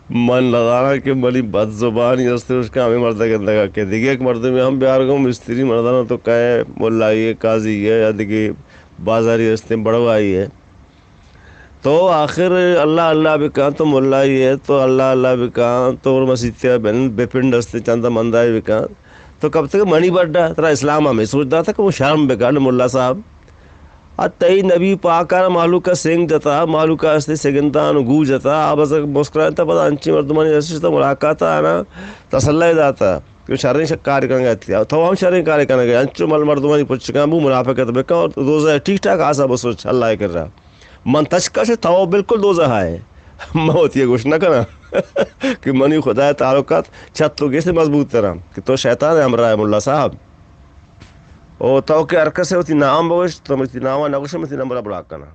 من نزاناں کہ منی بد زبانی است، اشکا ہمیں مردہ گندگا کہ دیگہ یک مردمے ہم بیار گوں مستری مرداناں تو کئے ملائی ہے، قاضی ہے یا دیگہ بازاری استیں بڑوائی ہے۔ تو آخر اللہ اللہ بکاں تو ملائی ہے، تو اللہ اللہ بکاں تو مسیت بن بپنڈ استیں چند مندائی بکاں۔ تو کب تک منی بڈا ترا اسلام ہمیں سوچ داتا کہ وہ شرم بکن ملا صاحب۔ ء تئی نبی پاک ء مہلوک ء سنگ جتا، مہلوک ء استے سگندان و گو جتا، آ بس مسکرائینتا، پدا انچیں مردمانی رسیت ملاقات ء آنا تسلہ داتا کہ شریں ش-، کار کنگ ء اتیا، تو ہم شریں کار کنگ ء، انچو مل مردمانی پچکاں بو، منافقت بکن اور دوزہ ء ٹھیک ٹھاک آسا بسوچ اللہ ء کرا۔ من تچکا شے تو بالکل دوزہ ء ئے۔ من وتی ء گوش نہ کناں کہ منی خدا ء تعلقات چہ تو گیش مضبوط تراں کہ تو شیطان ء ہمراہ ئے ملا صاحب۔ او تو کہ ہر کس ء وتی نام بگوش، تو وتی نام ء نہ گوش، من وتی نمبر ء بلاک کناں۔